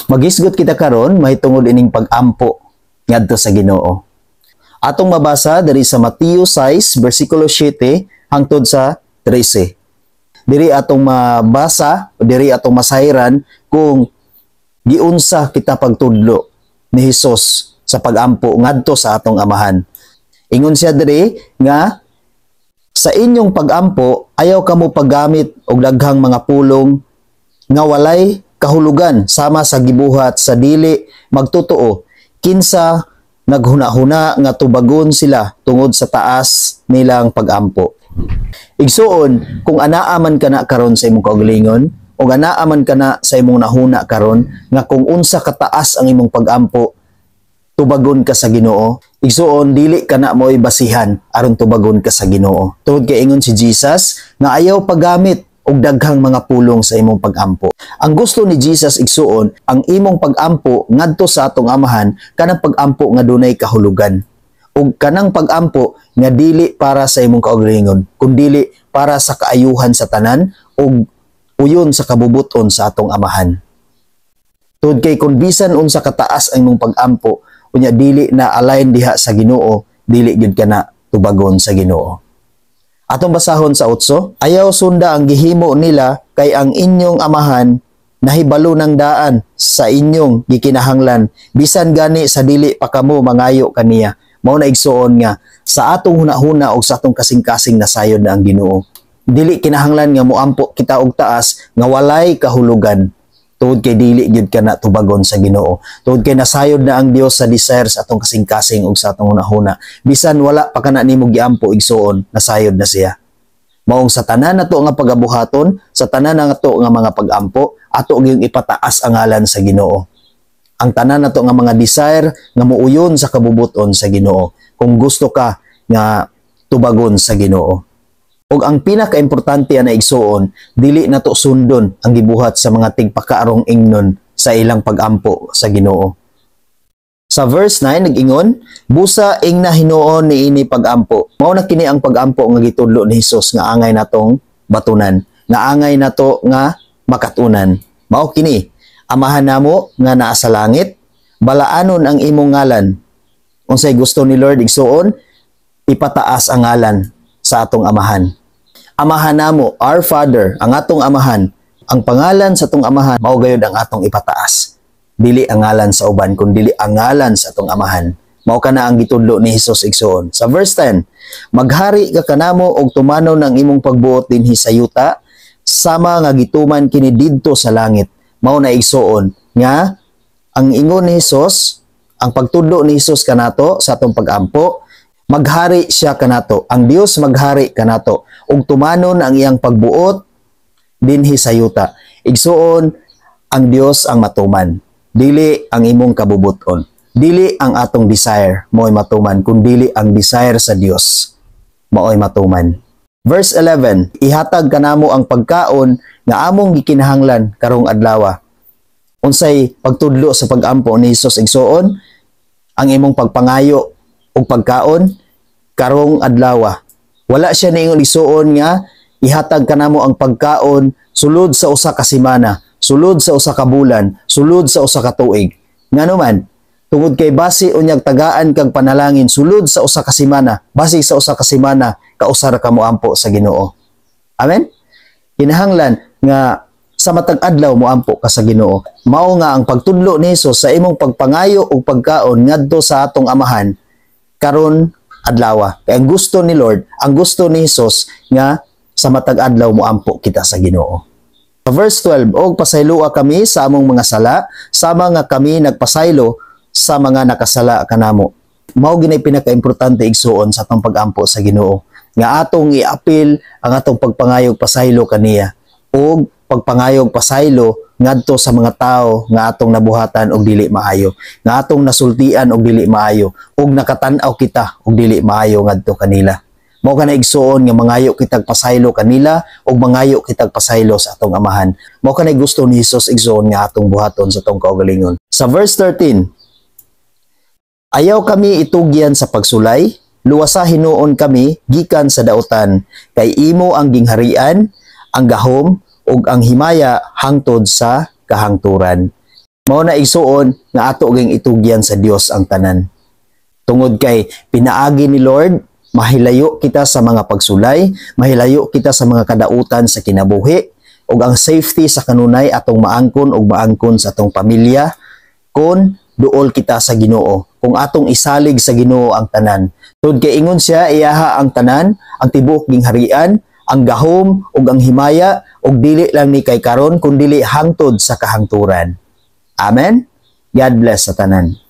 Maghisgot kita karon mahitungod ining pag-ampo ngadto sa Ginoo. Atong mabasa diri sa Mateo 6 bersikulo 7 hangtod sa 13. Diri atong mabasa, diri atong masayran kung giunsa kita pagtudlo ni Hesus sa pag-ampo ngadto sa atong Amahan. Ingon siya diri nga sa inyong pag-ampo, ayaw kamo paggamit og daghang mga pulong nga walay kahulugan sama sa gibuhat sa dili magtotoo, kinsa naghuna-huna nga tubagon sila tungod sa taas nilang pag-ampo. Igsuon, kung anaa man kana karon sa imong kaugalingon o anaa man kana sa imong nahuna karon nga kung unsa kataas ang imong pag-ampo, tubagon ka sa Ginoo. Igsuon, dili kana mo'y basihan aron tubagon ka sa Ginoo. Tungod kay ingon si Jesus nga ayaw paggamit og daghang mga pulong sa imong pag-ampo. Ang gusto ni Jesus, igsuon, ang imong pag-ampo ngadto sa atong Amahan, kanang pag-ampo nga dunay kahulugan. Ug kanang pag-ampo nga dili para sa imong kaugalingon, kundili para sa kaayuhan sa tanan ug uyon sa kabubuton sa atong Amahan. Tungod kay kung bisan unsa kataas ang imong pag-ampo, unya dili na align diha sa Ginoo, dili gyud kana tubagon sa Ginoo. Atong basahon sa 8, ayaw sunda ang gihimo nila, kay ang inyong Amahan nahibalo ng daan sa inyong gikinahanglan bisan gani sa dili pa kamo mangayo kaniya. Mao na, igsuon, nga sa atong hunahuna o sa atong kasing-kasing, nasayod na ang Ginoo. Dili kinahanglan nga moampo kita og taas nga walay kahulugan, tungod kay dili gyud kana tubagon sa Ginoo. Tungod kay nasayod na ang Dios sa desire sa atong kasing-kasing ug sa atong hunahuna. Bisan wala pa kana nimo giampo, igsuon, nasayod na siya. Maong sa tanan nato nga pagabuhaton, sa tanan nato nga mga pag-ampo, ato gyud ipataas ang ngalan sa Ginoo. Ang tanan nato nga mga desire nga muuyon sa kabubuton sa Ginoo, kung gusto ka nga tubagon sa Ginoo. Ug ang pinakaimportante ana, igsuon, dili nato sundon ang gibuhat sa mga tigpakaarong ingnon sa ilang pagampo sa Ginoo. Sa verse 9 nag-ingon, "Busa ingna hinuon niini pagampo." Mao na kini ang pagampo nga gitudlo ni Hesus nga angay natong batunan, nga angay nato nga makatunan. Mao kini: "Amahan namo nga naa sa langit, balaanon ang imong ngalan." Unsay gusto ni Lord, igsuon? Ipataas ang ngalan sa atong Amahan. Amahan namo, our Father, ang atong Amahan, ang pangalan sa atong Amahan, mao gayud ang atong ipataas. Dili ang ngalan sa uban, kun dili ang ngalan sa atong Amahan. Mao kana ang gitudlo ni Hesus, igsuon. Sa verse 10, "Maghari ka kanamo og tumanon ang imong pagbuot dinhi sa yuta sama nga gituman kini didto sa langit." Mao na, igsuon, nga ang ingon ni Hesus, ang pagtudlo ni Hesus kanato sa atong pagampo, maghari siya kanato. Ang Dios maghari kanato ug tumanon ang iyang pagbuot dinhi sa yuta. Igsuon, ang Dios ang matuman. Dili ang imong kabubuton. Dili ang atong desire mo'y matuman, kun dili ang desire sa Dios mao'y matuman. Verse 11, "Ihatag kanamo ang pagkaon nga among gikinahanglan karong adlaw." Unsay pagtudlo sa pagampo ni Hesus, igsuon? Ang imong pagpangayo og pagkaon karong adlaw. Wala siya niingon, igsuon, nga ihatag kanamo ang pagkaon sulod sa usa ka semana, sulod sa usa ka bulan, sulod sa usa ka tuig. Ngano man? Tungod kay basi unyag tagaan kag panalangin sulod sa usa ka semana, basi sa usa ka semana kausa ra ka moampo sa Ginoo. Amen? Kinahanglan nga sa matag adlaw moampo ka sa Ginoo. Mao nga ang pagtudlo ni Hesus sa imong pagpangayo og pagkaon ngadto sa atong Amahan karon adlaw. Kay ang gusto ni Lord, ang gusto ni Hesus nga sa matag adlaw moampo kita sa Ginoo. Sa verse 12, "Og pasayloa kami sa among mga sala, sama nga kami nagpasaylo sa mga nakasala kanamo." Mao ginay pinakaimportante, igsuon, sa atong pagampo sa Ginoo, nga atong iapil ang atong pagpangayog pasaylo kaniya ug pagpangayog pasaylo ngadto sa mga tao nga atong nabuhatan og dili maayo, nga atong nasultian og dili maayo, ug nakatan-aw kita og dili maayo ngadto kanila. Mao kana, igsuon, nga mangayo kitag pasaylo kanila ug mangayo kitag pasaylo sa atong Amahan. Mao kana gusto ni Hesus, igsuon, nga atong buhaton sa atong kaugalingon. Sa verse 13, "Ayaw kami itugyan sa pagsulay, luwasa hinuon kami gikan sa dautan, kay imo ang gingharian, ang gahom ug ang himaya hangtod sa kahangturan." Mao na, igsuon, nga ato ging itugyan sa Dios ang tanan. Tungod kay pinaagi ni Lord, mahilayo kita sa mga pagsulay, mahilayo kita sa mga kadautan sa kinabuhi, ug ang safety sa kanunay atong maangkon ug maangkon sa atong pamilya kung duol kita sa Ginoo, kung atong isalig sa Ginoo ang tanan. Tungod kay ingon siya, iyaha ang tanan, ang tibuok gingharian, ang gahom ug ang himaya, ug dili lang ni kay karon kundili hangtod sa kahangturan. Amen. God bless sa tanan.